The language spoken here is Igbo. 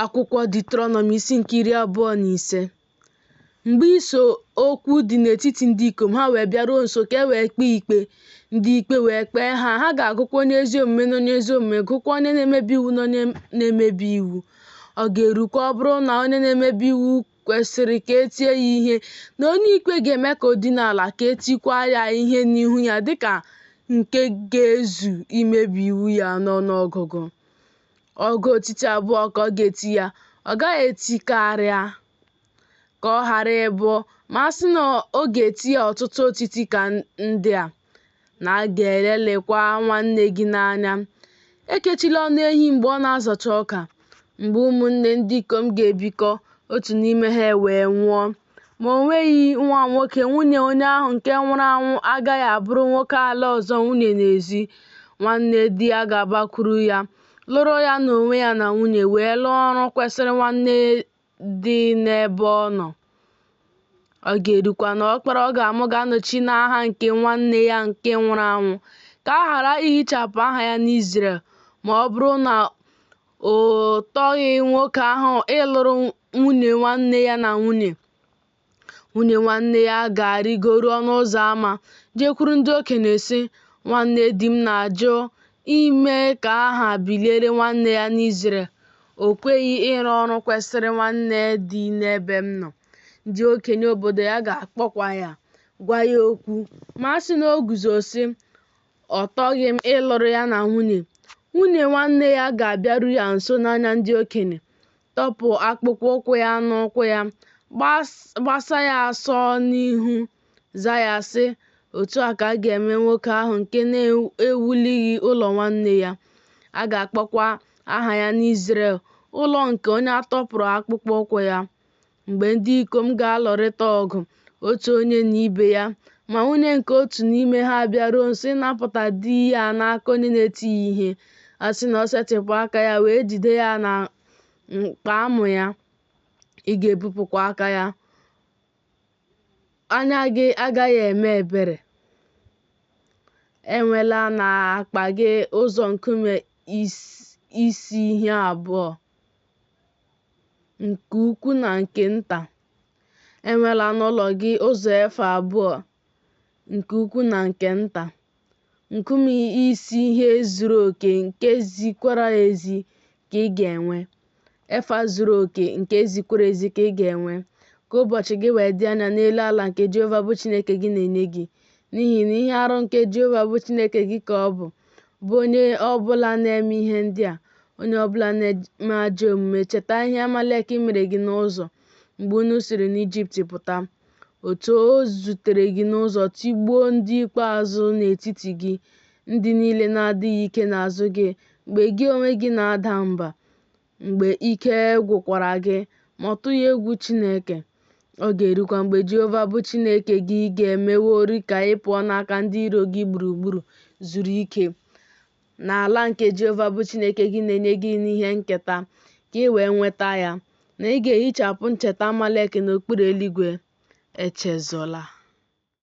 Akwụkwọ Deuterọnọmi isi nke 25. Mgbe ise okwu dị n'etiti ndị ikom, ha wee bịaruo nso ka e wee kpee ikpe, ndị ikpe wee kpee ha, ha ga-agụkwa onye ezi omume n'onye ezi omume, gụkwa onye na-emebi iwu n'onye na-emebi iwu. Ọ ga-erukwa, ọ bụrụ na onye na-emebi iwu kwesịrị ka e tie ya ihe, na onye ikpe ga-eme ka o dina ala, ka e tikwa ya ihe n'ihu ya dịka nke ga-ezu imebi iwu ya n'ọnụọgụgụ. Ọgụ otiti abụọ ka ọ ga-eti ya, ọ gaghị etikarịa, ka ọ ghara ịbụ ma a sị na ọ ga-eti ya ọtụtụ otiti ka ndị a, na a ga-elelịkwa nwanne gị n'anya. Ekechila ọnụ ehi mgbe ọ na-azọcha ọka. Mgbe ụmụnne ndị ikom ga-ebikọ, otu n'ime ha ewee nwụọ, ma o nweghị nwa nwoke, nwunye onye ahụ nke nwụrụ anwụ agaghị abụrụ nwoke ala ọzọ nwunye n'ezi. Nwanne di ya ga-abakwuru ya, lụrụ ya n'onwe ya na nwunye, wee rụọ ọrụ kwesịrị nwanne di n'ebe ọ nọ. Ọ ga-erukwa na ọkpara ọ ga-amụ ga-anọchi n'aha nke nwanne ya nke nwụrụ anwụ, ka a ghara ihichapụ aha ya n'Izrel. Ma ọ bụrụ na ọ tọghị nwoke ahụ ịlụrụ nwunye nwanne ya na nwunye, nwunye nwanne ya ga-arịgoru ọnụ ụzọ ama, jekwuru ndị okenye sị, Nwanne di m na-ajụ ime ka aha biliere nwanne ya n'Izrel. O kweghị ịrụ ọrụ kwesịrị nwanne di n'ebe m nọ. Ndị okenye obodo ya ga-akpọkwa ya, gwa ya okwu. Ma a sị na o guzo sị, Ọ tọghị m ịlụrụ ya na nwunye, nwunye nwanne ya ga-abịaru ya nso n'anya ndị okenye, tọpụ akpụkpọ ụkwụ ya n'ụkwụ ya, gbasa ya asọ n'ihu, za ya sị, Otu a ka a ga-eme nwoke ahụ nke na-ewulighị ụlọ nwanne ya. A ga-akpọkwa aha ya n'Izrel ụlọ nke onye a tọpụrụ akpụkpọ ụkwụ ya. Mgbe ndị ikom ga-alụrịta ọgụ, otu onye na ibe ya, ma nwunye nke otu n'ime ha abịaruo nso ịnapụta di ya n'aka onye na-eti ya ihe, a sị na o setịpụ aka ya wee jide ya na mkpa amụ ya, ị ga-ebupụkwa aka ya, anya gị agaghị eme ebere. Enwela n'akpa gị ụzọ nkume isi ihe abụọ, nke ukwu na nke nta. Enwela n'ụlọ gị ụzọ efa abụọ, nke ukwu na nke nta. Nkume isi ihe zuru oke nke zikwara ezi ka ị ga-enwe. Efa zuru oke nke zikwara ezi ka ị ga-enwe, ka ụbọchị gị wee dị anya n'elu ala nke Jehova bụ Chineke gị na-enye gị. N'ihi na ihe arụ nke Jehova bụ Chineke gị ka ọ bụ, bụ onye ọ bụla na-eme ihe ndị a, onye ọ bụla na-eme ajọ omume. Cheta ihe Amalek mere gị n'ụzọ mgbe unu siri n'Ijipt pụta, otu o zutere gị n'ụzọ tigbuo ndị ikpeazụ n'etiti gị, ndị niile na-adịghị ike n'azụ gị, mgbe gị onwe gị na-ada mba, mgbe ike gwụkwara gị, ma ọ tụghị egwu Chineke. Ọ ga-erukwa mgbe Jehova bụ Chineke gị ga-emeworị ka ị pụọ n'aka ndị iro gị gburugburu zuru ike, n'ala nke Jehova bụ Chineke gị na-enye gị n'ihe nketa, ka ị wee nweta ya, na ị ga-ehichapụ ncheta Amalek n'okpuru eluigwe. Echezọla.